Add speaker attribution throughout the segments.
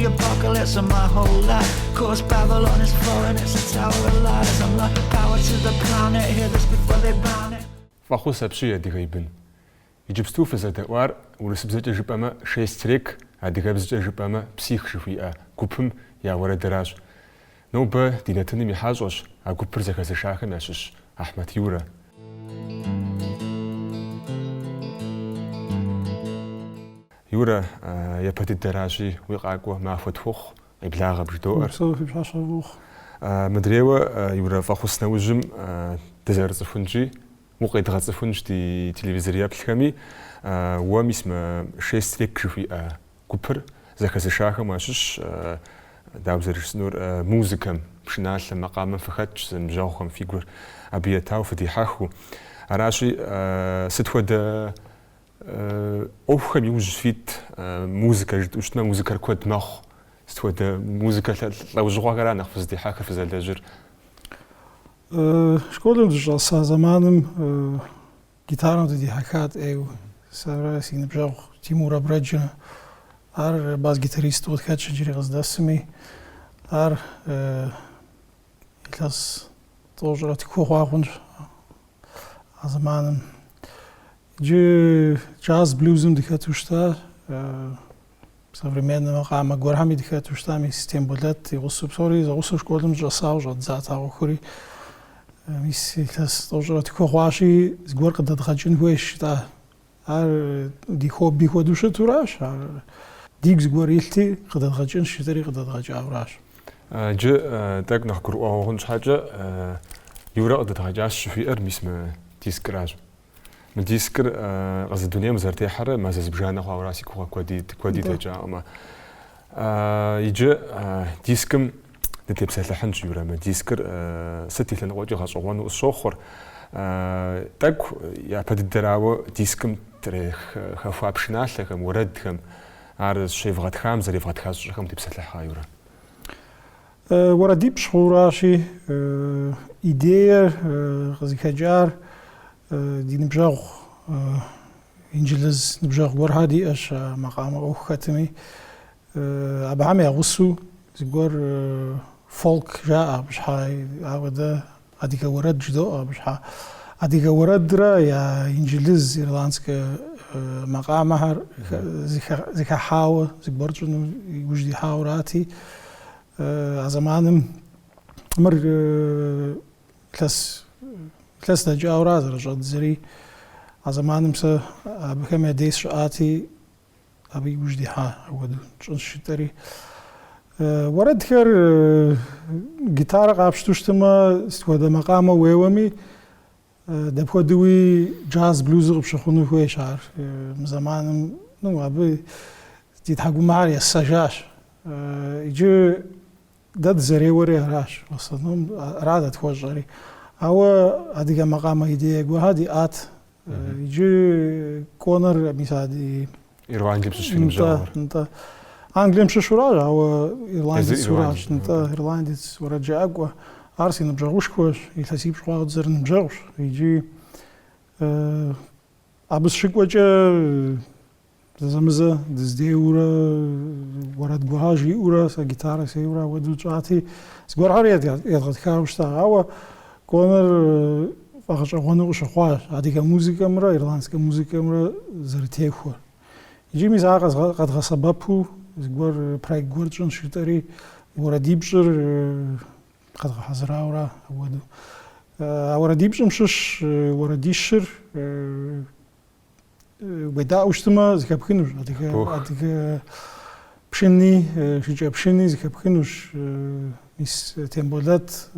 Speaker 1: The apocalypse of my whole life. Course Babylon is falling, it's a tower of lies. I'm like power to the planet, hear this before they ban it.
Speaker 2: Фӏэхъус апщий, адыгэ и бын. Иджыпсту фызэдэӏуар урысыбзэкӏэ жыпӏэмэ Шесть рек, адыгэбзэкӏэ жыпӏэмэ Псих жыхуиӏэ гупым я уэрэдыращ. Нобэ ди нэтыным и хьэщӏэщ а гупыр зэхэзышахэм ящыщ Ахьмэт Юрэ. Юрэ, япэ дыдэращи, уи къакӏуэ махуэ тхухъу, къеблагъэ бжыдоӏэр.
Speaker 3: Упсэу, фи пщащэ ухъу.
Speaker 2: Мыдрейуэ, Юрэ, фӏэхъус нэужьым дызэрыцӏыхунщи, укъедгъэцӏыхунщ ди телевизор еплъхэми, уэ мис мы Шесть рек жыхуиӏэ гупыр зэхэзышахэм уащыщщ, дауэ зэрыжысӏэнур, музыкэм, пшыналъэм, макъамэм фыхэтщ, зэныбжьэгъухэм фи гур абы етауэ фыдихьэхыу. Аращи, сыт хуэдэ ӏуэхухэм иужь фит музыкэ жытӏэу щытмэ, музыкэр куэд мэхъу. Сыт хуэдэ музыкэ лӏэужьыгъуэхэра нэхъ фызыдихьэхыр, фызэлэжьыр?
Speaker 3: Школым дыщӏэса зэманым гитарэм дыдихьэхат ӏейуэ. Сэрэ си ныбжьэгъу Тимур Абрэджрэ. Ар бас-гитаристу къытхэтщ иджыри къыздэсми. Ар илъэс тӏощӏрэ тху хъуа хъунщ а зэманым. Иджы джаз блюзым дыхэту щыта, современнэ макъамэ гуэрхэми дыхэту щыта, мис Темболэт и гъусэу псори зэгъусэу школым дыщӏэсауэ щӏэддзат а ӏуэхури. Мис илъэс тӏощӏрэ тху хъуащи, зыгуэр къыдэдгъэкӏын хуейщ жытӏа. Ар ди хобби хуэдэу щытуращ, ар дигу зыгуэр илъти, къыдэдгъэкӏынщ жытӏэри къыдэдгъэкӏауращ.
Speaker 2: Иджы тӏэкӏу нэхъ гурыӏуэгъуэ хъун щхьэкӏэ, Юрэ къыдэдгъэкӏащ жыхуиӏэр мис мы дискыращ. Мы дискыр къызы дунейм зэрытехьэрэ мазэ зыбжанэ хъуауэра си гугъэ куэди куэди дэкӏакъымэ. Иджы дискым дытепсэлъыхьынщ, Юрэ. Мы дискыр сыт и лъэныкъуэкӏи гъэщӏэгъуэну къысщохъур. Тӏэкӏу япэ дыдэрауэ дискым хэхуа пшыналъэхэм, уэрэдхэм, ар щевгъэтхам, зэревгъэтха щӏыкӏэхэм тепсэлъыхьа, Юрэ.
Speaker 3: Уэрэдипщӏ хъууращи, идеер къызыхэкӏар Ди ныбжьэгъу, инджылыз ныбжьэгъу гуэрхэр диӏэщ а макъамэ ӏуэху хэтми. Абыхэм я гъусэу зыгуэр фолк жаӏэ абы щхьа, ауэ дэ адыгэ уэрэд жыдоӏэ абы щхьа. Адыгэ уэрэдрэ я инджылыз, ирландскэ макъамэхэр зэхыхьауэ зыгуэр тщӏыну иужь дихьаурати, а зэманым мыр Илъэс, илъэс дэкӏауэра зэрыщӏэддзэри, а зэманым сэ абыхэм я дей сыщыӏати, абы иужь дихьа апхуэдэу тщӏынщ жытӏэри. Уэрэдхэр гитарэ къапщту щытмэ, сыт хуэдэ макъамэ уеуэми, дапхуэдэуи джаз, блюзу къыпщыхъуну хуейщ ар. Мы зэманым, ну, абы ди тхьэкӏумэхэр есэжащ. Иджы Дэ дызэреуэри аращ, в основном ара дэ тхуэщӏэри. Ауэ адыгэ макъамэ идее гуэрхэр диӏат. Иджы Конор мис а ди...
Speaker 2: Ирландием щыщ фи ныбжьэгъур.
Speaker 3: Нтӏэ, нтӏэ. Англием щыщуращ, ауэ ирландецуращ. Нтӏэ, ирландец уэрэджыӏакӏуэ. Ар си ныбжьэгъушхуэщ, илъэсипщӏ хъуауэ дызэрыныбжьэгъущ. Иджы абы сыщыкӏуэкӏэ Зэзэмызэ дыздеуэурэ, уэрэд гуэрхэр жиӏэурэ, сэ гитарэ сеуэурэ апхуэдэу тщӏати, зыгуэрхэр едгъэтхауэ щыта. Ауэ Конор фӏэгъэщӏэгъуэну къыщыхъуащ адыгэ музыкэмрэ ирландскэ музыкэмрэ зэрытехуэр. Иджы мис ар къэдгъэсэбэпу зыгуэр проект гуэр тщӏынщ жытӏэри, уэрэдипщӏыр къэдгъэхьэзырауэра апхуэдэу. А уэрэдипщӏым щыщ уэрэдищыр Уедаӏуэу щытмэ, зэхэпхынущ адыгэ адыгэ пшыни, шыкӏэпшыни зэхэпхынущ. Мис Темболэт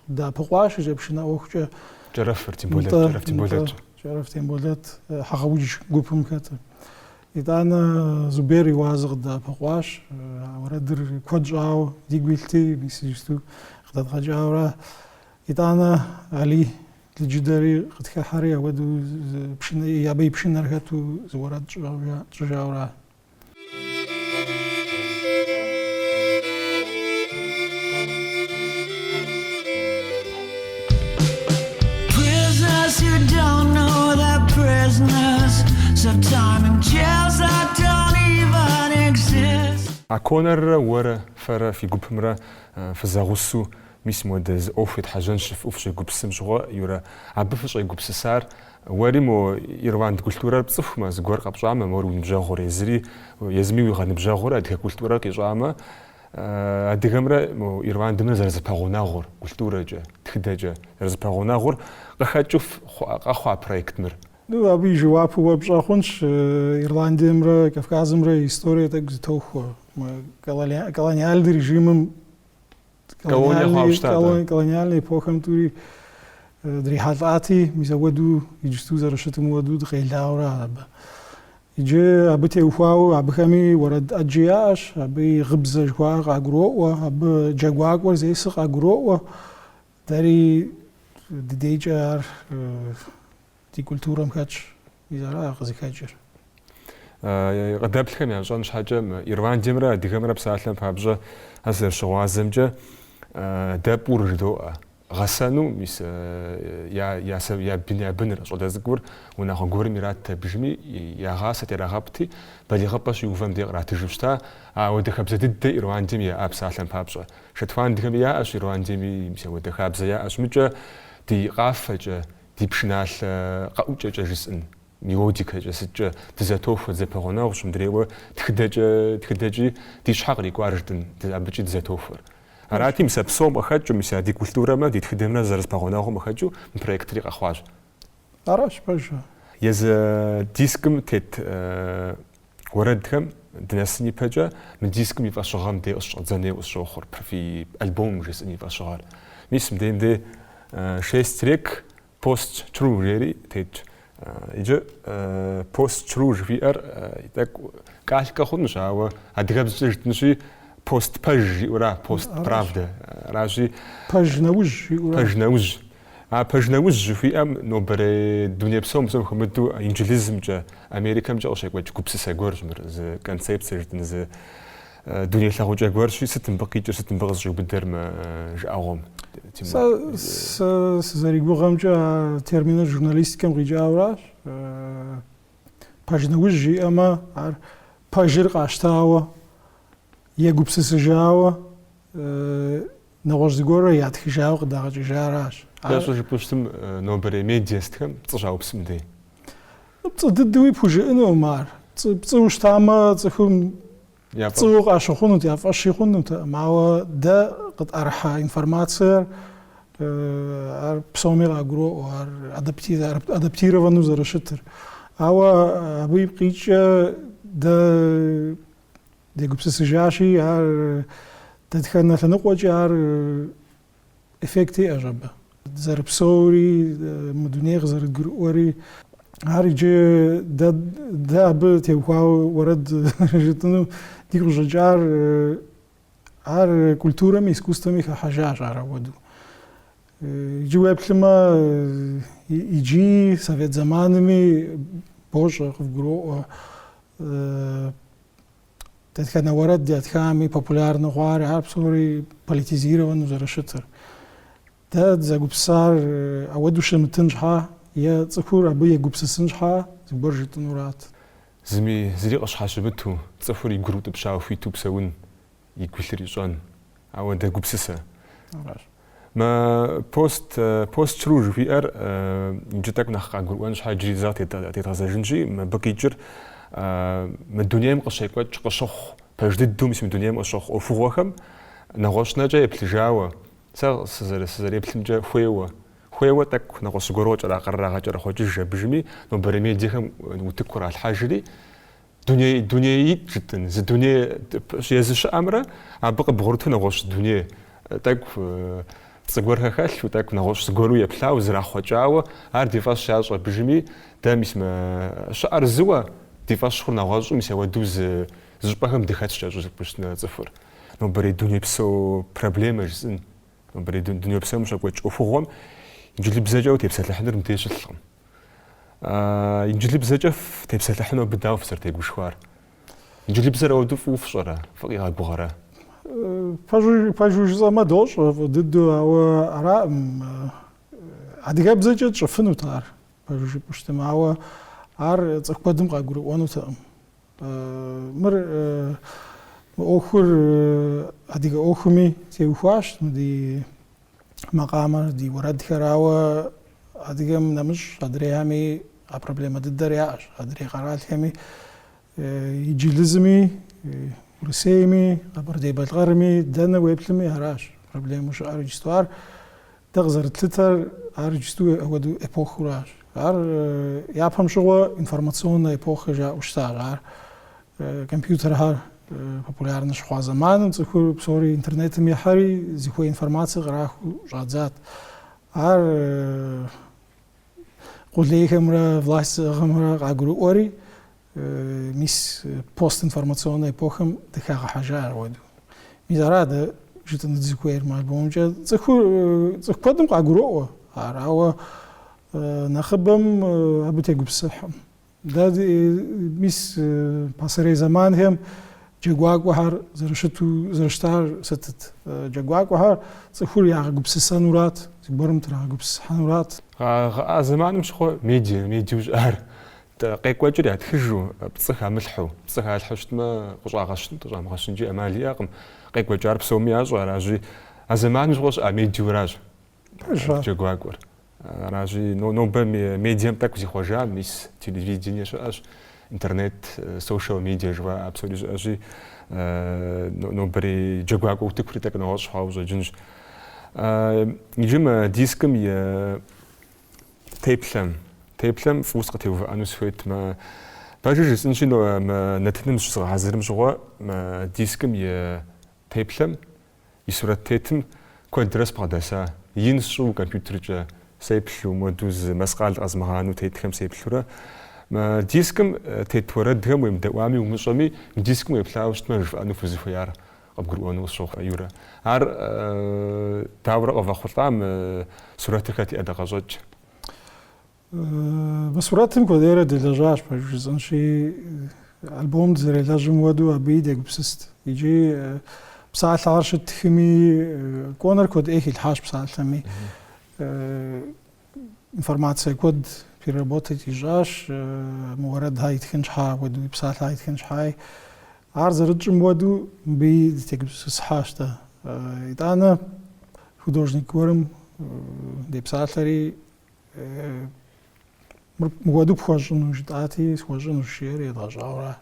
Speaker 3: дэӏэпыкъуащ шыкӏэпшынэ ӏуэхукӏэ.
Speaker 2: Кӏэрэфыр, Темболэт, Кӏэрэф Темболэт.
Speaker 3: Кӏэрэф Темболэт Хьэгъэудж гупым хэтыр. Итӏанэ Зубер Иуазэ къыддэӏэпыкъуащ. А уэрэдыр куэд щӏауэ дигу илъти, мис иджыпсту къыдэдгъэкӏауэра. Итӏанэ Алий Лыджыдэри къытхыхьэри апхуэдэу пшынэ, абы и пшынэр хэту зы уэрэд тщӏыжауэра.
Speaker 1: Prisoners who don't know they're prisoners serve time in jails that don't even exist.
Speaker 2: А. Коноррэ уэрэ, фэрэ фи гупымрэ фызэгъусэу мис мыуэдэ зы ӏуэху етхьэжьэнщ жыфӏэу фыщегупсысым щыгъуэ, Юрэ, абы фыщӏегупсысар уэри мо ирланд культурэр пцӏыхумэ, зыгуэр къэпщӏамэ, мор уи ныбжьэгъур езыри, езыми уигъэныбжьэгъурэ адыгэ культурэр къищӏамэ, адыгэмрэ мо Ирландымрэ зэрызэпэгъунэгъур, культурэкӏэ, тхыдэкӏэ зэрызэпэгъунэгъур къыхэкӏыу къэхъуа проект мыр.
Speaker 3: Ну, абы и жэуапу уэ пщӏэ хъунщ, Ирландиемрэ Кавказымрэ историе тӏэкӏу зэтохуэ. Мы колониальный режимым,
Speaker 2: Колония хъуауэ щыта, да.
Speaker 3: колониальный эпохэм тӏури дрихьэлӏати, мис ауэду иджысту зэрыщытым хуэдэу дыкъелауэра абы. Иджы абы теухуауэ абыхэми уэрэд ӏэджи яӏэщ, абы и гъыбзэ жыхуаӏэр къагуроӏуэ, абы джэгуакӏуэр зесыр къагуроӏуэ. Дэри дыдейкӏэ ар ди культурэм хэтщ, мис ара къызыхэкӏыр.
Speaker 2: Къыдэплъхэм ящӏэн щхьэкӏэ, Ирландиемрэ адыгэмрэ псалъэм папщӏэ, ар сызэрыщыгъуазэмкӏэ, дэ пӏур жыдоӏэ. Гъэсэну, мис, я, я, я бын, я быныр, щӏалэ цӏыкӏур унагъуэ гуэрым иратт абыжми, ягъасэт, ирагъэпӏти, балигъыпӏэ щиувэм дей къратыжу щыта. Ауэдэ хабзэ дыдэ Ирландием яӏа псалъэм папщӏэ. Шотландхэми яӏэщ, Ирландиеми мис ауэдэ хабзэ яӏэщ. Мыкӏэ ди къафэкӏэ, ди пшыналъэ къэӏукӏэкӏэ жысӏэн, мелодикэкӏэ, сыткӏэ дызэтохуэ, дызэпэгъунэгъущ, мыдрейуэ тхыдэкӏэ, тхыдэкӏи ди щхьэ кърикӏуар жытӏэн, абыкӏи дызэтохуэр. Арати, мис а псом къыхэкӏыу, мис а ди культурэмрэ ди тхыдэмрэ зэрызэпэгъунэгъум къыхэкӏыу мы проектри къэхъуащ.
Speaker 3: Аращ, пэжщ.
Speaker 2: Езы дискым тет уэрэдхэм дынэсын ипэкӏэ, мы дискым и фӏэщыгъэм дей къыщыщӏэдзэн хуейуэ къысщохъур, фи альбомым жысӏэн и фӏэщыгъэр. Мис мыдейм дей Шесть рек Пост-тру жери тетщ. Иджы пост-тру жыхуиӏэр тӏэкӏу калькэ хъунущ, ауэ адыгэбзэкӏэ жытӏынщи, пост пэж жиӏэура, пост правда. Аращи.
Speaker 3: Пэж нэужь жиӏэура.
Speaker 2: Пэж нэужь. А пэж нэужь жыхуиӏэм нобэрей дуней псом псом хуэмыдэу Инджылызымкӏэ, Америкэмкӏэ къыщекӏуэкӏ гупсысэ гуэрщ мыр, зы концепцэ жытӏын, зы Дуней лъагъукӏэ гуэрщи, сыт мыбы къикӏыр, сыт мыбы къызэщӏиубыдэр мы жыӏэгъуэм,
Speaker 3: Тимур? Сэ сэ сызэригугъэмкӏэ, а терминыр журналистикэм къикӏауэращ. Пэж нэужь жиӏэмэ, ар пэжыр къащтауэ, егупсысыжауэ, нэгъуэщӏ зыгуэрурэ ятхыжауэ къыдагъэкӏыжаращ.
Speaker 2: Кӏэщӏу жыпӏэу щытым, нобэрей медиа сытхэм пцӏы щаупсым дей?
Speaker 3: Пцӏы дыдэуи пхужыӏэнукъым ар. Пцӏыуэ щытамэ, цӏыхум пцӏыуэ къащыхъунут, я фӏэщи хъунутэкъым. Ауэ дэ къытӏэрыхьа информациер ар псоми къагуроӏуэ, ар адаптировану зэрыщытыр. Ауэ абы ипкъ иткӏэ дэ дегупсысыжащи, ар дэтхэнэ лъэныкъуэкӏи ар Эффект иӏэщ абы. Дызэрыпсэури, мы дунейр къызэрыдгурыӏуэри. Ар иджы дэ, дэ абы теухуауэ уэрэд жытӏыну дигу къыщӏэкӏар, ар культурэми искусствэми хыхьэжащ ар апхуэдэу. Иджы уеплъымэ, иджыи совет зэманми бощӏэ, къывгуроӏуэ. Дэтхэнэ уэрэд ятхами, популярнэ хъуар, ар псори политизировану зэрыщытыр. Дэ дызэгупсысар ауэдэу щымытын щхьа е цӏыхур абы егупсысын щхьа зыгуэр жытӏынурат.
Speaker 2: Зыми зыри къыщхьэщымыту, цӏыхур и гур утӏыпщауэ хуиту псэун, игу илъыр ищӏэн. Ауэдэ гупсысэ.
Speaker 3: Аращ.
Speaker 2: Мы пост, пост-тру жыхуиӏэр иджы тӏэкӏу нэхъ къагурыӏуэн щхьэ иджыри зэ тедгъэзэжынщи, мыбы къикӏыр мы дунейм къыщекӏуэкӏ, къыщыхъу, пэж дыдэу мис мы дунейм къыщыхъу ӏуэхугъуэхэм нэгъуэщӏ нэкӏэ еплъыжауэ, сэ сызэреплъымкӏэ хуейуэ, хуейуэ тӏэкӏу нэгъуэщӏ зыгуэру кърагъэкӏэрэхъуэкӏыж абыжми, нобэрей медиахэм утыку къралъхьэжри, Дуней, дунеитӏ жытӏын, зы дуней езы щыӏэмрэ абы къыбгъурыту нэгъуэщӏ дуней тӏэкӏу пцӏы гуэрхэр хэлъу, тӏэкӏу нэгъуэщӏ зыгуэру еплъауэ, зрахъуэкӏауэ, ар ди фӏэщ ящӏ абыжми, дэ мис мы щыӏэр зыуэ, ди фӏэщ хъур нэгъуэщӏу, мис ауэдэу зы зы щӏыпӏэхэм дыхэтщ кӏэщӏу жыпӏэу щытмэ цӏыхур. Нобэрей дунейпсо проблемэ жысӏын, нобэрей дуней псом щекӏуэкӏ ӏуэхугъуэм инджылыбзэкӏэ утепсэлъыхьыныр мыбдеж щылъкъым. Инджылыбзэкӏэ фытепсэлъыхьыну абы дауэ фызэрытегушхуар? Инджылыбзэр ауэдэу фӏыуэ фщӏэрэ, фыкъигъэгугъэрэ?
Speaker 3: Пэжу, пэжу жысӏэмэ, дощӏэ фӏы дыдэу, ауэ араӏым. Адыгэбзэкӏэ тщӏыфынут ар, пэжу жыпӏэу щытмэ, ауэ ар цӏыху куэдым къагурыӏуэнутэкъым. Мыр. Мы ӏуэхур адыгэ ӏуэхуми теухуащ, мы ди макъамэр, ди уэрэдхэр, ауэ адыгэм нэмыщӏ адрейхэми а проблемэ дыдэр яӏэщ, адрей къэралхэми, Инджылызми, Урысейми, Къэбэрдей-Балъкъэрми, дэнэ уеплъми аращ проблемэу щыӏэр иджысту. Ар дэ къызэрытлъытэр ар иджысту апхуэдэу эпохуращ. Ар япэм щыгъуэ информационная эпоха жаӏэу щытащ. Ар компьютерхэр популярнэ щыхъуа зэманым цӏыхур псори интернетым ихьэри зыхуей информацие кърахыу щӏадзат. Ар къулейхэмрэ власть зыӏыгъымрэ къагурыӏуэри, мис постинформационная эпохэм дыхагъэхьэжа апхуэдэу. Мис ара дэ жытӏэну дызыхуейр мы альбомымкӏэ. Цӏыхур, цӏыху куэдым къагуроӏуэ ар, ауэ нэхъыбэм абы тегупсыхькъым. Дэ мис пасэрей зэманхэм джэгуакӏуэхэр зэрыщыту зэрыщытар сытыт? Джэгуакӏуэхэр цӏыхур ягъэгупсысэнурат, зыгуэрым трагъэгупсыхьэнурат.
Speaker 2: А зэманым щыгъуэ медиа, медиэу щыӏар къекӏуэкӏыр ятхыжу, пцӏы хамылъхьэу, пцӏы халъхьэу щытмэ, къыщӏагъэщынут, къыщӏамыгъэщынкӏи ӏэмал иӏэкъым. Къекӏуэкӏар псоми ящӏэ, аращи, а зэманым щыгъуэ щыӏа медиуращ джэгуакӏуэр. Аращи, нобэ медиам тӏэкӏу зихъуэжа, мис телевидение щыӏэщ, интернет, социал медиа жыхуаӏэ псори щыӏэщи, нобэрей джэгуакӏуэ утыкури тӏэкӏу нэгъуэщӏ хъуауэ къыщӏэкӏынщ. Иджы мы дискым и теплъэм, теплъэм фӏыуэ сыкъытеувыӏэну сыхуейт. Мы пэжыр жысӏэнщи, мы нэтыным зыщызгъэхьэзырым щыгъуэ мы дискым и теплъэм И сурэт тетым куэдрэ сыбгъэдэса, ин сщӏыу компьютеркӏэ сеплъу, моду зы мэскъал къэзмыгъанэу тетхэм сеплъурэ. Мы дискым тет уэрэдхэм уемыдэӏуами умыщӏэми, мы дискым уеплъауэ щытмэ, жыфӏэну фызыхуеяр къыбгурыӏуэну къысщохъу, Юрэ. Ар дауэрэ къывэхъулӏа мы сурэтыр хэт и ӏэдакъэщӏэкӏ?
Speaker 3: Мы сурэтым куэдейрэ делэжьащ, пэжу жысӏэнщи, альбом дызэрелэжьым хуэдэу абыи дегупсыст. Икӏи псалъэхэр щыттхми, Конор куэд ӏей хилъхьащ псалъэми. Информацие куэд переработать ищӏащ, мы уэрэдхэр итхын щхьа, апхуэдэуи псалъэхэр итхын щхьаи. Ар зэрытщӏым хуэдэу мыбыи дытегупсысыхьащ дэ. Итӏанэ художник гуэрым депсалъэри, Мыр мыхуэдэу пхуэщӏыну жытӏати, схуэщӏынущ, жиӏэри едгъэщӏауэра.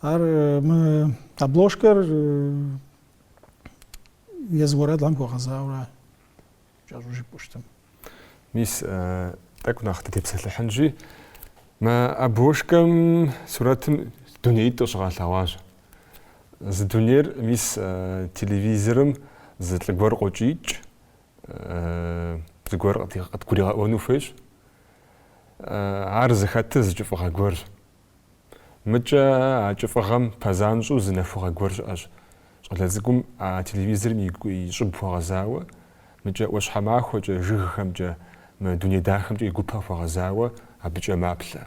Speaker 3: Ар мы обложкэр езы уэрэдхэм хуэгъэзауэра, кӏэщӏу жыпӏэу щытым.
Speaker 2: Мис, тӏэкӏу нэхъ дытепсэлъыхьынщи, мы обложкэм сурэтым дунеитӏ къыщыгъэлъэгъуащ. Зы дунейр, мис, телевизорым зы лӏы гуэр къокӏиикӏ, Зыгуэр къыдгуригъэӏуэну хуейщ. Ар зыхэтыр зы кӏыфӏыгъэ гуэрщ. Мыкӏэ а кӏыфӏыгъэм пэзанщӏэу зы нэхугъэ гуэр щыӏэщ. Щӏалэ цӏыкӏум а телевизорым и щӏыб хуэгъэзауэ, мыкӏэ ӏуащхьэмахуэкӏэ, жыгхэмкӏэ, мы дуней дахэмкӏэ и гупэ хуэгъэзауэ абыкӏэ маплъэ.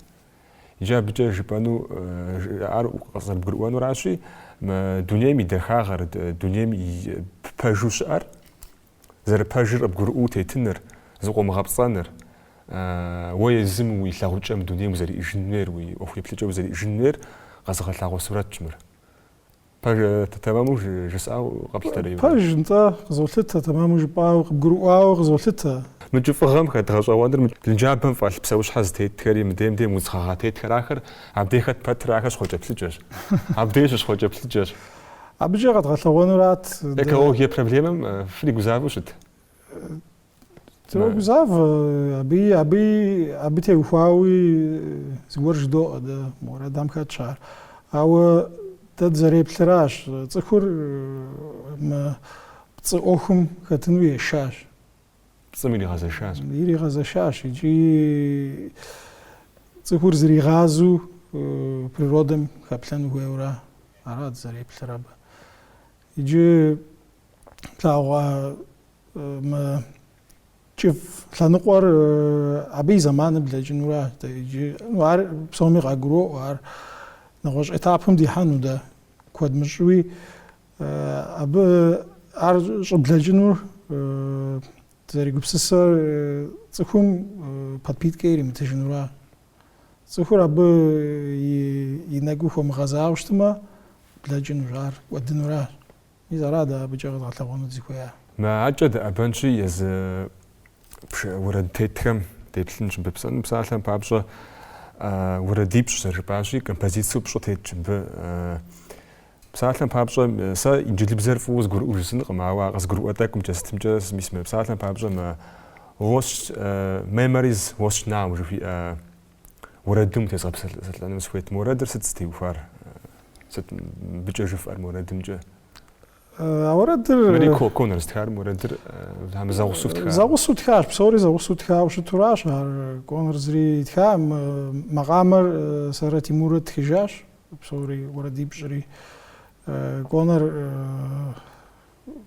Speaker 2: Иджы абыкӏэ жыпӏэну, ар къызэрыбгурыӏуэнуращи, мы дунейм и дахагъэр, дунейм и пэжу щыӏэр, зэрыпэжыр къыбгурыӏуэу тетыныр, зыкъомыгъэпцӏэныр, уэ езым уи лъагъукӏэ мы дунейм узэриӏэжын хуейр, уи ӏуэху еплъыкӏэ узэриӏэжын хуейр къэзыгъэлъагъуэ сурэтщ мыр. Пэж, тэмэму жысӏауэ къэплъытэрэ, Юрэ?
Speaker 3: Пэж, нтӏэ, къызолъытэ, тэмэму жыпӏауэ, къыбгурыӏуауэ къызолъытэ.
Speaker 2: Мы кӏыфӏыгъэм хэт гъэщӏэгъуэныр мы блынджабэм фӏэлъ псэущхьэ зытетхэри, мыдей мыдейм удз гъэгъа тетхэр, ахэр абдей хэт пэтрэ, ахэр щхъуэкӏэплъыкӏэщ. Абдей щыщхъуэкӏэплъыкӏэщ.
Speaker 3: Абыкӏэ къэдгъэлъэгъуэнурат.
Speaker 2: Экологие проблемэм фригузавэу щыт?
Speaker 3: Дрогузавэ, абыи, абыи, абы теухуауи зыгуэр жыдоӏэ дэ, мы уэрэдхэм хэтщ ар. Ауэ дэ дызэреплъыращ, цӏыхур мы пцӏы ӏуэхум хэтыну ешащ.
Speaker 2: Пцӏым иригъэзэшащ.
Speaker 3: Иригъэзэшащ икӏи цӏыхур зригъазэу природэм хэплъэну хуейуэра, ара дызэреплъыр абы. Иджы плъагъуа Мы кӏыфӏ лъэныкъуэр абы и зэманыр блэкӏынура? Иджы ар псоми къагуроӏуэ, ар нэгъуэщӏ этапым дихьэну дэ куэд мыщӏуи. Абы ар щӏыблэкӏынур дызэрегупсысэр цӏыхум подпиткэ иримытыжынура. Цӏыхур абы и нэгу хуэмыгъэзауэ щытмэ. блэкӏынущ, ар кӏуэдынуращ. Мис ара дэ абыкӏэ къэдгъэлъэгъуэну дызыхуеяр.
Speaker 2: Мы адэкӏэ дыӏэбэнщи, езы уэрэд тетхэм деплъынщ мыбы. Псэну псалъэм папщӏэ, уэрэдипщӏ зэрыжыпӏащи, композицэу пщӏы тетщ мыбы. Псалъэм папщӏэ, сэ инджылыбзэр фӏыуэ згурыӏуэу жысӏэнкъым, ауэ а къызгурыӏуэ тӏэкӏумкӏэ сытымкӏэ мис мы псалъэм папщӏэ мы Lost Memories Lost Now жыхуиӏэ уэрэдым утезгъэпсэлъэну сыхуейт. Мы уэрэдыр сыт зытеухуар? Сыт мыбыкӏэ жыфӏэр мы уэрэдымкӏэ?
Speaker 3: А уэрэдыр...
Speaker 2: Мыри Конор зытхар мы уэрэдыр хьэмэ зэгъусэу фтха?
Speaker 3: Зэгъусэу тхащ, псори зэгъусэу тхауэ щытуращ. Ар Конор зыри итхакъым. Макъамэр сэрэ Тимурэ ттхыжащ, псори уэрэдипщӏри. Конор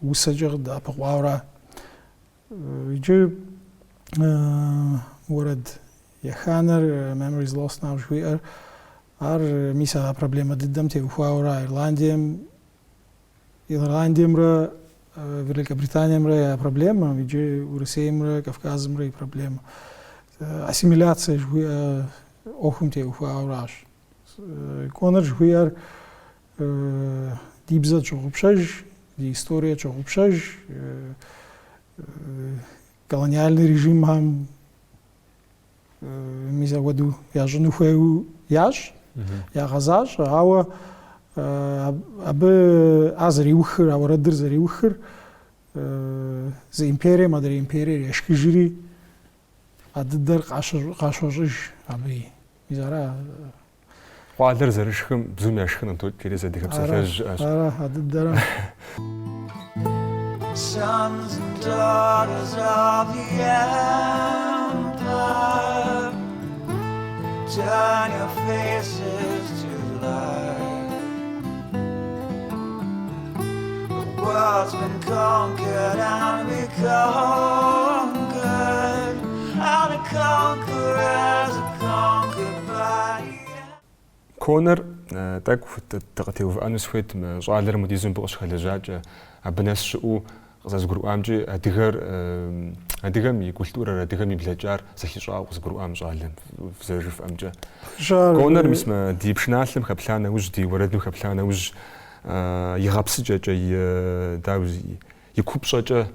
Speaker 3: усэкӏэ къыдэӏэпыкъуауэра. Иджы уэрэд еханэр Memories Lost Now жыхуиӏэр, ар мис а проблемэ дыдэм теухуауэра Ирландием, Ирландиемрэ Великобританиемрэ я проблемэ, иджы Урысеймрэ Кавказымрэ и проблемэ. Ассимиляция жыхуиӏэ ӏуэхум теухуауэращ. Конор жыхуиӏэр Ди бзэ тщогъупщэж, ди историе тщогъупщэж, колониальный режимхэм мис апхуэдэу ящӏыну хуейуэ ящӏ, ягъэзащӏэ, ауэ абы ар зэриухыр, а уэрэдыр зэриухыр зы империем адрей империер ешхыжри, а дыдэр къащощӏыж абыи. Мис ара.
Speaker 2: Къуалэр зэрышхым бзум яшхын къыдокӏ, жери зы адыгэ псалъэжь щыӏэщ.
Speaker 3: Ара, а дыдэра.
Speaker 1: Sons and daughters of the empire, turn your faces to the light. The world's been conquered and we conquered, and the conquerors are conquered by.
Speaker 2: Конор тӏэкӏу дыкъытеувыӏэну сыхуейт мы щӏалэр мыдизу мыбы къыщыхэлэжьакӏэ, абы нэс щыӏэу къызэрызгурыӏуамкӏи, адыгэр адыгэм и культурэр, адыгэм и блэкӏар зэхищӏауэ къызгурыӏуа мы щӏалэм, зэрыжыфӏэмкӏэ. Конор мис мы ди пшыналъэм хэплъа нэужь, ди уэрэдым хэплъа нэужь, и гъэпсыкӏэкӏэ, и дауэ и купщӏэкӏэ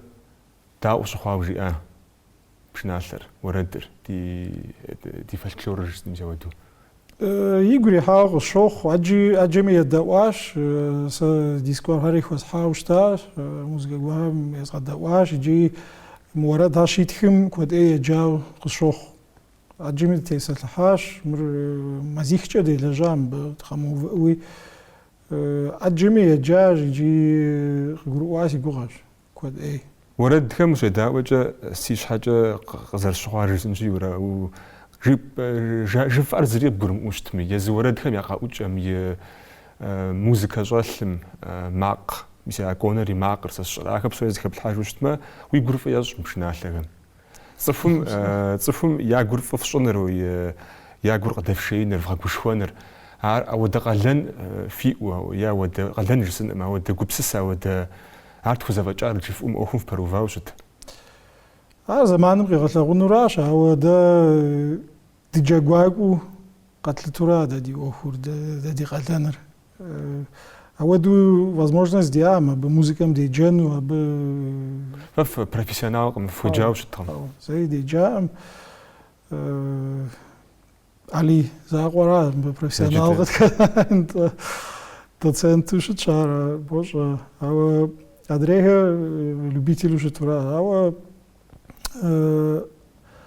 Speaker 2: дауэ къыщыхъуауэ жиӏа пшыналъэр, уэрэдыр, ди ди фольклорыр жысӏэну мис ауэдэу.
Speaker 3: Игу ирихьауэ къысщохъу, ӏэджи, ӏэджэми едэӏуащ, сэ диск гуэрхэри хуэсхьауэ щытащ, музыкэ гуэрхэм езгъэдэӏуащ, иджы мы уэрэдхэр щитхым куэд ӏей еджауэ къысщохъу. Ӏэджэми дытепсэлъыхьащ, мыр мазихкӏэ делэжьа мыбы дыкъэмыувыӏэуи. Ӏэджэми еджащ икӏи къыгурыӏуа си гугъэщ куэд ӏей.
Speaker 2: Уэрэдхэм ущедаӏуэкӏэ си щхьэкӏэ къызэрысщыхъуар жысӏэнщи, Юрэ, жыфӏэр зыри къыбгурымыӏуэу щытми, езы уэрэдхэм я къэӏукӏэм, и музыкэ щӏэлъым, макъ, мис а Конор и макъыр сэ сщӏэрэ, ахэр псори зэхэплъхьэжу щытмэ, уи гур фӏы ещӏ мы пшыналъэхэм. Цӏыхум, цӏыхум я гур фӏы фщӏыныр, я гур къыдэфшеиныр, вгъэгушхуэныр, ар ауэдэ къалэн фиӏэу, е ауэдэ къалэн жысӏэнкъым, ауэдэ гупсысэ, ауэдэ ар тхузэфӏэкӏар жыфӏэу мы ӏуэхум фыпэрыувауэ щыт?
Speaker 3: Ар зэманым къигъэлъэгъунуращ, ауэ дэ дыджэгуакӏуэу къэтлъытура дэ ди ӏуэхур, дэ ди къалэныр. Ауэдэу возможность диӏакъым абы музыкэм деджэну, абы...
Speaker 2: Фэ фыпрофессионалкъым, фыхуеджауэ щыткъым.
Speaker 3: Зэи деджакъым. Али закъуэра мыбы профессионал къытхэтар, доценту щытщ ар, бощӏэ. Ауэ адрейхэр любителу щытура. Ауэ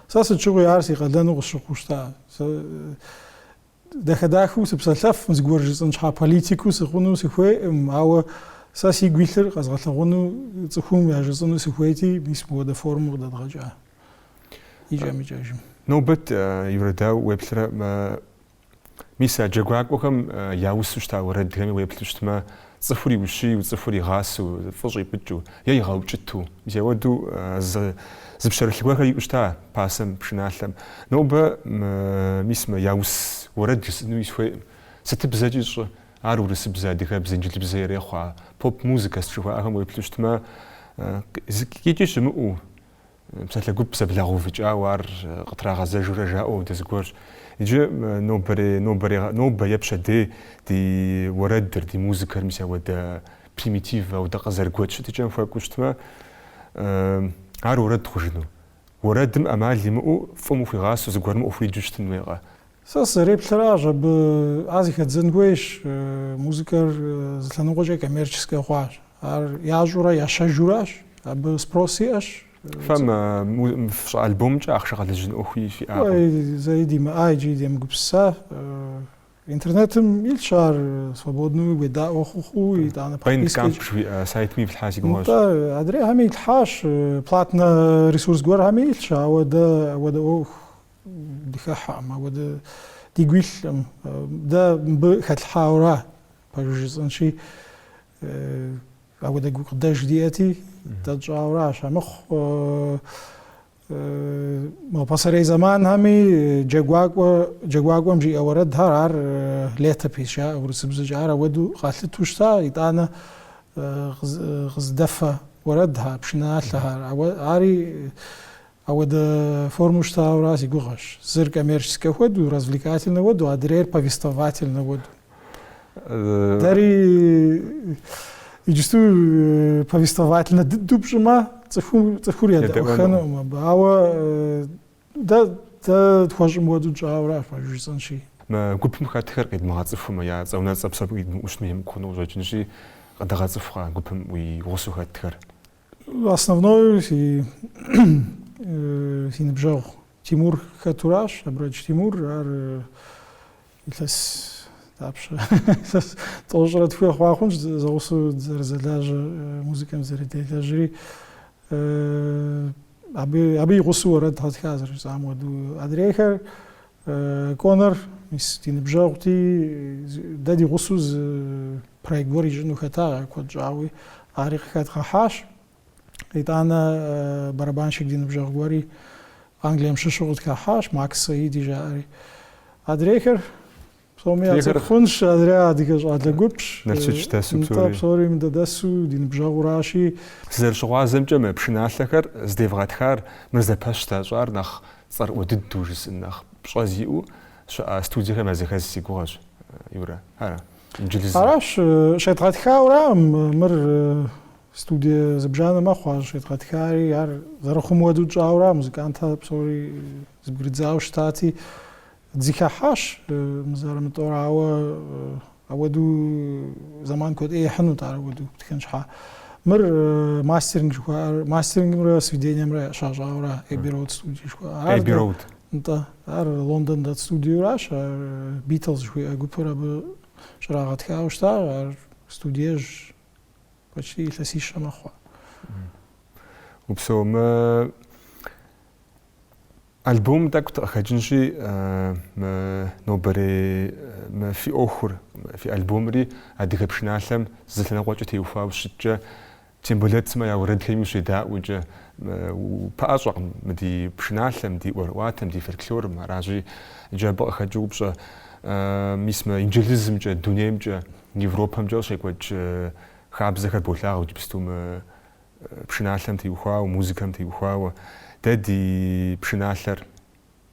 Speaker 3: сэ сыт щыгъуи ар си къалэну къысщыхъуу щыта. Сэ Дахэ-дахэу сыпсэлъэфкъым, зыгуэр жысӏэн щхьа политикыу сыхъуну сыхуейкъым, ауэ сэ сигу илъыр къэзгъэлъэгъуэну цӏыхум яжесӏэну сыхуейти, мис мыуэдэ форму къыдэдгъэкӏа икӏэм-икӏэжым.
Speaker 2: Нобэ, Юрэ, дауэ уеплърэ, мис а джэгуакӏуэхэм яусу щыта уэрэдхэми уеплъу щытмэ, цӏыхур иущийу, цӏыхур игъасэу, фӏы щӏипӏыкӏыу е игъэукӏыту, мис ауэдэу зы зы пщэрылъ гуэрхэр иӏэу щыта пасэм пшыналъэм. Нобэ мис мы яус уэрэд жысӏэнуи сыхуейкъым. Сытыбзэкӏи щӏы, ар урысыбзэ, адыгэбзэ, инджылыбзэ ирехъу, а поп-музыкэ жыхуаӏэхэм уеплъу щытмэ, къикӏи щымыӏэу. псалъэ гуп зэблагъэувыкӏауэ ар къытрагъэзэжурэ жаӏэу ауэдэ зыгуэрщ. Иджы нобэрей, нобэрей, нобэ е пщэдей ди уэрэдыр, ди музыкэр мис ауэдэ примитив, ауэдэ къызэрыгуэкӏ щытыкӏэм хуэкӏуэу щытмэ, ар уэрэд хъужыну. Уэрэдым ӏэмал имыӏэу фӏым ухуигъасэу зыгуэрым укъыхуриджэу щытын хуейкъэ?
Speaker 3: Сэ сызэреплъыращ, абы ар зыхэдзэн хуейщ, музыкэр зы лъэныкъуэкӏэ коммерческэ хъуащ. Ар ящӏурэ ящэжуращ, абы спрос иӏэщ.
Speaker 2: Фэ мы фщӏа альбомкӏэ ахъшэ къэлэжьын ӏуэхуи фиӏакъым?
Speaker 3: Уей, зэи димыӏа икӏи демыгупсыса. Интернетым илъщ ар свободнэуи уедаӏуэ хъухъуу, итӏанэ
Speaker 2: подпискэкӏэ. Bandcamp жыхуиӏэ сайтми иплъхьа си гугъэщ.
Speaker 3: Нтӏэ, адрейхэми итлъхьащ, платнэ ресурс гуэрхэми илъщ, ауэ дэ ауэдэ ӏуэху дыхэхьэкъым, ауэдэ дигу илъкъым. Дэ мыбы хэтлъхьауэра, пэжу жысӏэнщи, ауэдэ гукъыдэж диӏэти, дэ тщӏауэращ. Амыхъу мо пасэрей зэманхэми джэгуакӏуэ, джэгуакӏуэм жиӏэ уэрэдхэр ар летопись жаӏэ урысыбзэкӏэ, ар ауэдэу къалъыту щыта, итӏанэ къызыдэфэ уэрэдхэр, пшыналъэхэр, ари Ауэдэ формэу щытауэра си гугъэщ. Зыр коммерческэ хуэдэу, развлекательнэ хуэдэу, адрейр повествовательнэ хуэдэу. Дэри иджысту повествовательнэ дыдэу пщӏымэ, цӏыхум, цӏыхур едэӏуэхэнукъым абы. Ауэ дэ, дэ тхуэщӏым хуэдэу тщӏауэращ, пэжу жысӏэнщи.
Speaker 2: Мы гупым хэтхэр къедмыгъэцӏыхумэ, я цӏэ-унэцӏэ псори къидмыӏуэу щытмэ емыкӏу хъуну къыщӏэкӏынщи, къыдэгъэцӏыхукъэ гупым уи гъусэу хэтхэр?
Speaker 3: Основной си си ныбжьэгъу Тимур хэтуращ, Абрэдж Тимур, ар илъэс дапщэ, илъэс тӏощӏрэ тхуе хъуа хъунщ зэгъусэу дызэрызэлажьэ музыкэм зэрыделэжьри. Абы, абы и гъусэу уэрэд къэтха зэрыжысӏам хуэдэу. Адрейхэр Конор, мис ди ныбжьэгъути, дэ ди гъусэу зы проект гуэр ищӏыну хэта, куэд щӏауи, ари къыхэдгъэхьащ. Итӏанэ барабанщик ди ныбжьэгъу гуэри Англием щыщу къытхыхьащ, Макс Саиди жаӏэри. Адрейхэр псоми яцӏыху хъунщ, адрей адыгэ щӏалэ гупщ.
Speaker 2: Налщыч дэсу
Speaker 3: Нтӏэ,
Speaker 2: псори.
Speaker 3: псори мыдэ дэсу, ди ныбжьэгъуращи.
Speaker 2: Сызэрыщыгъуазэмкӏэ, мы пшыналъэхэр здевгъэтхар, мыр зэпэщ здащӏар нэхъ цӏэрыӏуэ дыдэу жысӏэн, нэхъ пщӏэ зиӏэу щыӏэ студиехэм языхэз си гугъэщ, Юрэ. Ара? Инджылызым.
Speaker 3: Аращ, щедгъэтхауэракъым мыр студие зыбжанэ мэхъу ар щедгъэтхари, ар зэрыхъум хуэдэу тщӏауэра, музыкантхэр псори зэбгрыдзауэ щытати, дызэхыхьащ мызэрэ-мытӏэурэ, ауэ Ауэдэу зэман куэд ӏей ихьынут ар ауэдэу птхын щхьа. Мыр мастеринг жыхуаӏэр, мастерингымрэ сведениемрэ щащӏауэра Abbey Road студие жыхуаӏэр.
Speaker 2: Abbey Road.
Speaker 3: Нтӏэ, ар Лондон дэт студиеращ, ар Beatles жыхуиӏэ гупыр абы щрагъэтхауэ щытащ, ар студиежь почти илъэсищэ мэхъу.
Speaker 2: Упсэу, мы Альбомым тӏэкӏу дыкъыхэкӏынщи, мы нобэрей мы фи ӏуэхур, фи альбомри адыгэ пшыналъэм зы лъэныкъуэкӏэ теухуауэ щыткӏэ, Темболэт сымэ я уэрэдхэми ущедаӏуэкӏэ, упэӏэщӏэкъым мы ди пшыналъэм, ди ӏуэрыӏуатэм, ди фольклорым, аращи, иджы абы къыхэкӏыу упщӏэ, мис мы Инджылызымкӏэ, дунеймкӏэ, Европэмкӏэ къыщекӏуэкӏ хабзэхэр болъагъу иджыпсту мы Пшыналъэм теухуауэ, музыкэм теухуауэ. Дэ ди пшыналъэр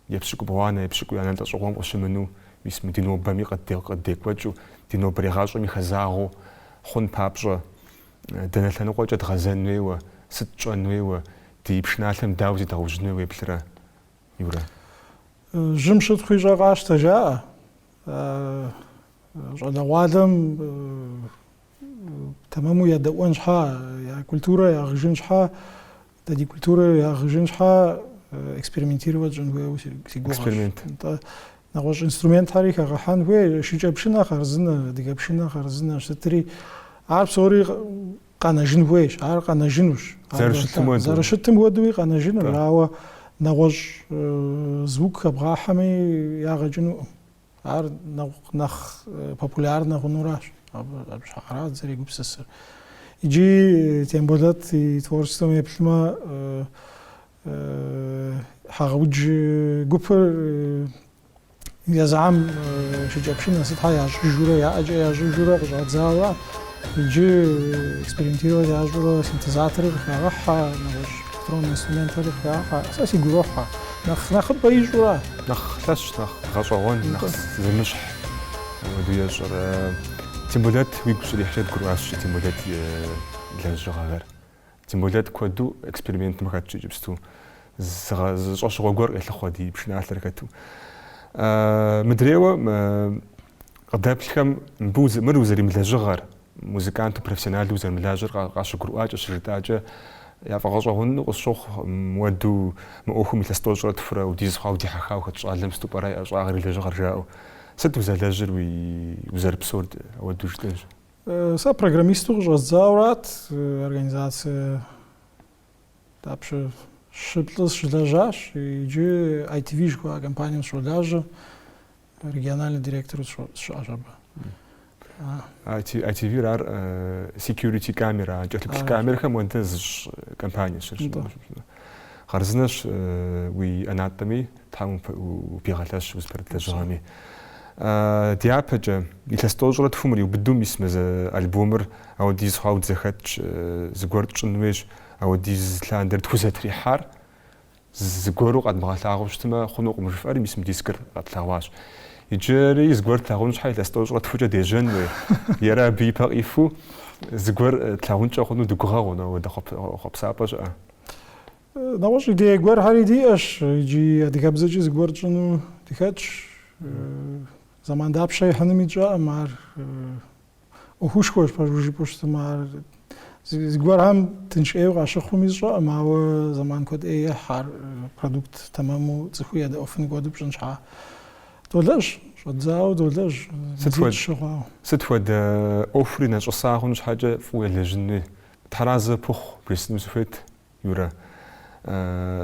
Speaker 2: епщыкӏубгъуанэ, епщыкӏуиянэ лӏэщӏыгъуэм къыщымынэу, мис мы ди нобэми къыддекӏуэкӏыу, ди нобэрей гъащӏэми хэзагъэу хъун папщӏэ, дэнэ лъэныкъуэкӏэ дгъэзэн хуейуэ, сыт тщӏэн хуейуэ, ди пшыналъэм дауэ зедгъэужьын хуейуэ уеплърэ, Юрэ?
Speaker 3: Жьым щытхъуи щӏэ къащтэ, жаӏэ. Щӏалэгъуалэм Тэмэму ядэӏуэн щхьа, я культурэ ягъыжын щхьа, дэ ди культурэр ягъыжын щхьа экспериментировать щӏын хуейуэ си гугъэщ.
Speaker 2: Эксперимент.
Speaker 3: Нтӏэ, нэгъуэщӏ инструментхэри хэгъэхьэн хуей, шыкӏэпшынэ хъарзынэ, адыгэ пшынэ хъарзынэ сытри, ар псори къэнэжын хуейщ, ар къэнэжынущ.
Speaker 2: Зэрыщытым хуэдэу.
Speaker 3: Зэрыщытым хуэдэуи къэнэжынущ, ауэ нэгъуэщӏ звук хэбгъахьэми ягъэ кӏынукъым. Ар нэхъ популярнэ хъунуращ, абы щхьэ арат зэрегупсысыр. Иджы Темболэт и творчествэм еплъмэ, Хьэгъэудж гупыр езыхэм шыкӏэпшынэ сытхэр ящӏыжурэ, я ӏэкӏэ ящӏыжурэ къыщӏадзауэ, иджы экспериментировать ящӏурэ синтезаторыр къыхагъэхьэ, нэгъуэщӏ. электроннэ инструментхэри къыхагъэхьэ. Сэ сигу ирохь ар. Нэхъ нэхъыбэ ищӏура?
Speaker 2: Нэхъ лъэщ, нэхъ гъэщӏэгъуэн, нэхъ зэмыщхь апхуэдэу ещӏыр. Тембулэт уигу щӏрихькӏэ дгурыӏуащ Тембулэт и лэжьыгъэхэр. Тембулэт куэду экспериментым хэтщ иджыпсту. Зы щӏэщыгъуэ гуэр къелъыхъуэ ди пшыналъэр хэту. Мыдрейуэ къыдэплъхэм мыбы мыр узэримылэжьыгъэр, музыканту, профессионалу узэрымылажьэр къащыгурыӏуакӏэ, щыжытӏакӏэ, яфӏэгъэщӏэгъуэну къысщохъу мыуэду мы ӏуэхум илъэс тӏощӏрэ тхурэ хуэдиз хъуауэ дихьэхауэ хэт щӏалэм сыту пӏэрэ и ӏэщӏагъэр, и лэжьыгъэр жаӏэу. Сыт узэлэжьыр уи узэрыпсэур ауэду жытӏэнщ?
Speaker 3: Сэ программисту къыщӏэздзауэрат организацие дапщэ щы-плӏы сыщылэжьащ. Иджы ITV жыхуаӏэ компанием сыщолажьэ, региональный директору сыщыӏэщ абы.
Speaker 2: ITV-р ар security камера, кӏэлъыплъ камерэхэм хуэдэ зыщӏ компаниещ. Хъарзынэщ уи ӏэнатӏэми, Тхьэм упигъэлъэщ узыпэрыт лэжьыгъэми. Дяпэкӏэ, илъэс тӏощӏрэ тхум къриубыдэу мис мы альбомыр ауэдиз хъуауэ дызэхэтщ, зыгуэр тщӏын хуейщ, ауэдиз лъандэрэ тхузэтрихьар зыгуэру къэдмыгъэлъагъуэу щытмэ, хъунукъым жыфӏэри, мис мы дискыр къэтлъэгъуащ. Иджыри зыгуэр тлъагъун щхьэ илъэс тӏощӏрэ тхукӏэ дежьэн хуей, ерэ абы ипэ къихуэу зыгуэр тлъагъункӏэ хъуну дыгугъэ хъуну, ауэдэ хъуэпсапӏэ щыӏэ?
Speaker 3: Нэгъуэщӏ идее гуэрхэри диӏэщ, иджы адыгэбзэкӏи зыгуэр тщӏыну дыхэтщ. Зэман дапщэ ихьынуми тщӏэкъым, ар ӏуэхушхуэщ, пэжу жыпӏэу щытмэ, ар зыгуэрхэм тынш ӏейуэ къащыхъуми сщӏэкъым, ауэ зэман куэд ӏей ехь ар продукт тэмэму цӏыхур едэӏуэфын хуэдэу пщӏын щхьа. Долэжь, щӏэддзауэ долэжь, мазитӏ-щы хъуауэ.
Speaker 2: Сыт хуэдэ ӏуэхури нэщӏыса хъун щхьэкӏэ фӏыуэ елэжьын хуей? Тхьэразэ пхухъу бжесӏэну сыхуейт. Юрэ,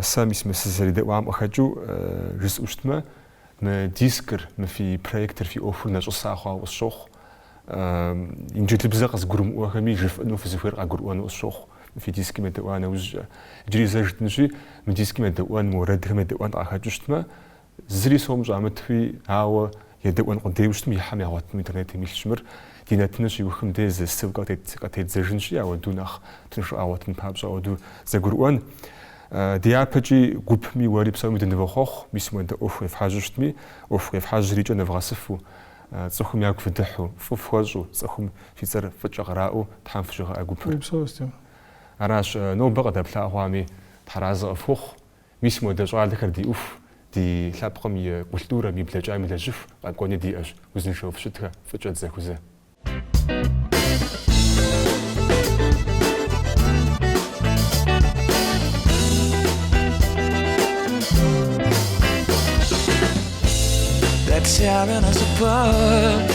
Speaker 2: сэ мис мы сызэредэӏуам къыхэкӏыу жысӏэу щытмэ, мы дискыр, мы фи проектыр, фи ӏуэхур нэщӏыса хъуауэ къысщохъу. Инджылыбзэ къызыгурымыӏуэхэми жыфӏэну фызыхуейр къагурыӏуэну къысщохъу мы фи дискым едэӏуа нэужькӏэ. Иджыри зэ жытӏынщи, мы дискым едэӏуэн, мы уэрэдхэм едэӏуэн къахэкӏыу щытмэ, Зыри сом щӏамытуи, ауэ едэӏуэн къудейуэ щытым ихьэм ягъуэтыну интернетым илъщ мыр. Ди нэтыныр щиухым де зы ссылкэ къытеддзэжынщи, ауэду нэхъ тыншу къагъуэтын папщӏэ ауэду зэгурыӏуэн. Дяпэкӏи гупми уэри псоми дынывохъуэхъу, мис мыуэдэ ӏуэху къефхьэжьу щытми, ӏуэху къефхьэжьыр икӏэ нэвгъэсыфу, цӏыхум ягу фыдыхьу, фӏы фхуэщӏу, цӏыхум фи цӏэр фӏыкӏэ къраӏуэу Тхьэм фыщигъэӏэ гупыр.
Speaker 3: Упсэу, Астемыр.
Speaker 2: Аращ, нобэ къыдэплъа хъуами, Тхьэразэ къыфхухъу. Мис мыуэдэ щӏалэхэр диӏуху, ди лъэпкъым и культурэм, и блэкӏам елэжьыху къэкӏуэни диӏэщ. Узыншэу фыщытхэ, фӏыкӏэ дызэхузэ.
Speaker 1: They're tearing us apart.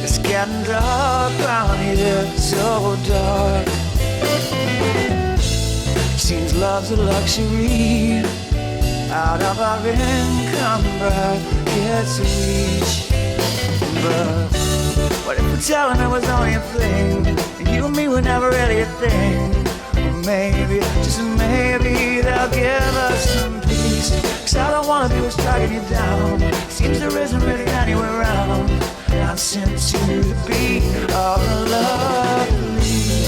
Speaker 1: It's getting dark round here, so dark. Seems love's a luxury out of our income bracket's reach. But what if we tell 'em it was only a fling? And you and me were never really a thing. Or maybe, just maybe, they'll give us some peace. 'Cause I don't wanna be what's dragging you down. Seems there isn't really anywhere around. Dancing to the beat of the love police.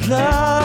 Speaker 1: Love.